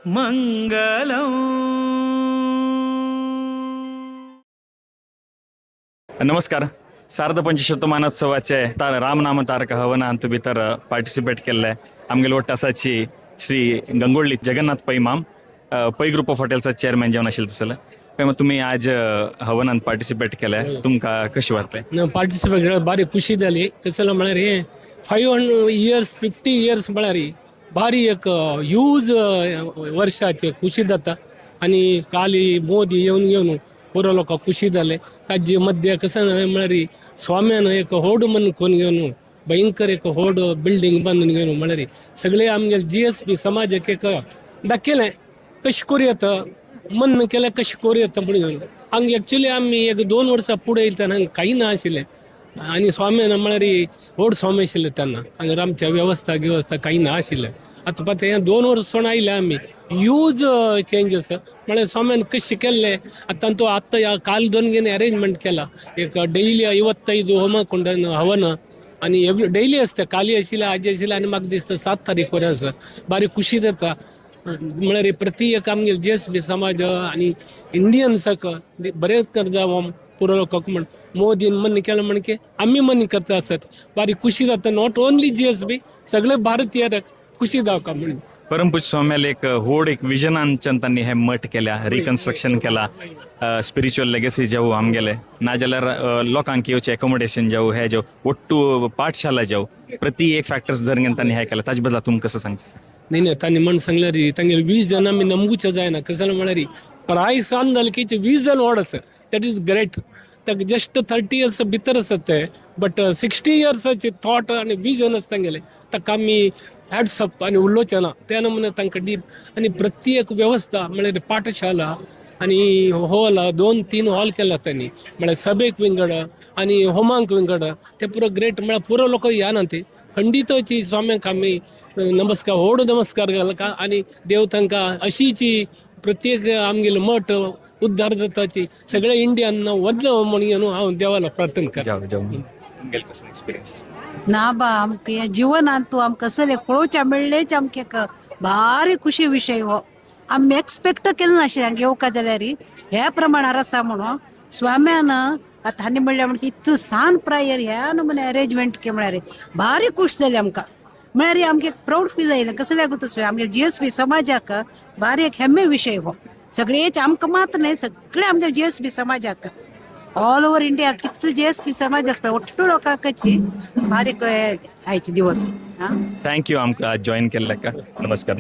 मंगलम. नमस्कार. सार्ध पंचशतमानोत्सवाचे तार रामनाम तारक हवनांत भितर पार्टिसिपेट केल्ले आमगेले वट्ट आसाची श्री गंगोळ्ळी जगन्नाथ पै माम, पै ग्रुप ऑफ हॉटेल्सचा चेअरमॅन जेवन आशिल्ले तसले. पै, तुमी आज हवनांत पार्टिसिपेट केले, तुमकां कशें वाटलें? ನಾವು ಪಾರ್ಟಿಸಿಪೇಟ್ ಭಾರಿ ಖುಷಿ जाली. कसलं म्हळ्यार हे 500 इयर्स, 50 इयर्स म्हळ्यार भारी एक ह्यूज वर्षाचे खुशी जाता. आनी काली मोदी येवन घेवन पुरो लोकांक खुशी जाले. ताजे मध्य कसं म्हळ्यार स्वाम्यान एक होड मन कोन घेवन भयंकर एक होड बिल्डींग बांदून घेवन म्हळ्यार सगळे आमगे जीएसबी समाजाक एक दाखयलें कशें करूं येता, मन केल्यार कशें करूं येता म्हणून घेवन. हांगा एक्चुली आमी एक 2 वर्सां फुडें येयले तेन्ना हांगा कांय ना आशिल्लें आनी स्वाम्यान म्हळ्यार व्हड स्वामी आशिल्ले तेन्ना हांगा आमच्या वेवस्था गिवस्था कांय ना आशिल्लें. आतां पळय हें 2 वर्सां आयले आमी, ह्यूज चेंजस म्हळ्यार स्वाम्यान कशें केल्लें. आतां तो आतां काल दोन घेवन अरेंजमेंट केला. एक ಡೈಲಿ 55 होम कुंड हवन आणि एवरी ಡೈಲಿ आसता. काली आशिल्लें, आजी आशिल्लें आनी म्हाका दिसता 7 तारीख पर्यंत आसा. बारी खुशी जाता. म्हळ्यार प्रति एक आमगे जीएसबी समाज आनी इंडियन्साक बरें करता पुरो लोकांक म्हण मोदीन मन केलें म्हण की आमी मन करता आसत. बारी खुशी जाता. Not only GSB, सगळे भारतीयांक खुशी जावका म्हणून. परमपूज्य स्वाम्याले एक होड एक विजनांच्यान तांणी हे मठ केल्या, रिकन्स्ट्रक्शन केला, स्पिरिच्युअल लेगसी जावं आमगेले, नाजाल्यार लोकांक येवचें एकोमोडेशन जावं, हे जावं, ಒಟ್ಟು पाठशाला जावं, प्रति एक फॅक्टर्स धरून तांणी हे केला. ताजे बदला तुमकां कसं सांगचें? नाही नाही, तांणी म्हण सांगल्यार तांगेले 20 जण आमी नमगूचे जायना. कसं म्हळ्यार प्रायस जालें की 20 जण व्हड आसा. That is great. ताका जस्ट 30 इयर्स भितर आसत ते, बट 60 इयर्साचे थॉट आनी विजन आसा तांगेले. ताका आमी हॅट्सअप आनी उलोवचें ना त्या नमुने तांकां डीप आनी प्रत्येक वेवस्था म्हळ्यार पाठशाला आनी हॉल, दोन तीन हॉल केला त्यांनी, म्हळ्यार सभेक विंगड आनी होमांक विंगड. ते पुरो ग्रेट. म्हळ्यार पुरो लोक या ना ते खंडितची स्वाम्यांक आमी नमस्कार, व्हड नमस्कार घालका आनी देव तांकां अशीची प्रत्येक आमगेले मठ उद्धार जाताची सगळे इंडियान वदलो म्हणून हांव देवाला प्रार्थना करता. जावं जावं, तुमगेले कसो एक्सपिरियन्स? ना बा, आमकां हें जिवनांत तूं आमकां कसलें पळोवच्या मेळ्ळेंच आमकां एक भारी खुशी विशय हो. आमी एक्सपेक्ट केलें नाशिल्लें हांगा येवका जाल्यार ह्या प्रमाणार आसा म्हणून. स्वाम्यान आतां हांणी म्हणलें म्हण इतलो सान प्रायर ह्या नमुने अरेंजमेंट के म्हळ्यार भारी खूश जालें आमकां. म्हळ्यार आमकां एक प्रावड फील आयलें. कसलें लागून तसो आमगे जीएसबी समाजाक भारी एक हेम्मे विशय हो. सगळेच आमकां मात्र न्हय, सगळे आमगे जीएसबी समाजाक, ऑल ओव्हर इंडिया कितलो जीएसबी समाज आसा पळय, ಒಟ್ಟು लोकांची बारीक आयचे दिवस. हां. Thank you आमकां आज जॉईन केल्ल्याक. नमस्कार.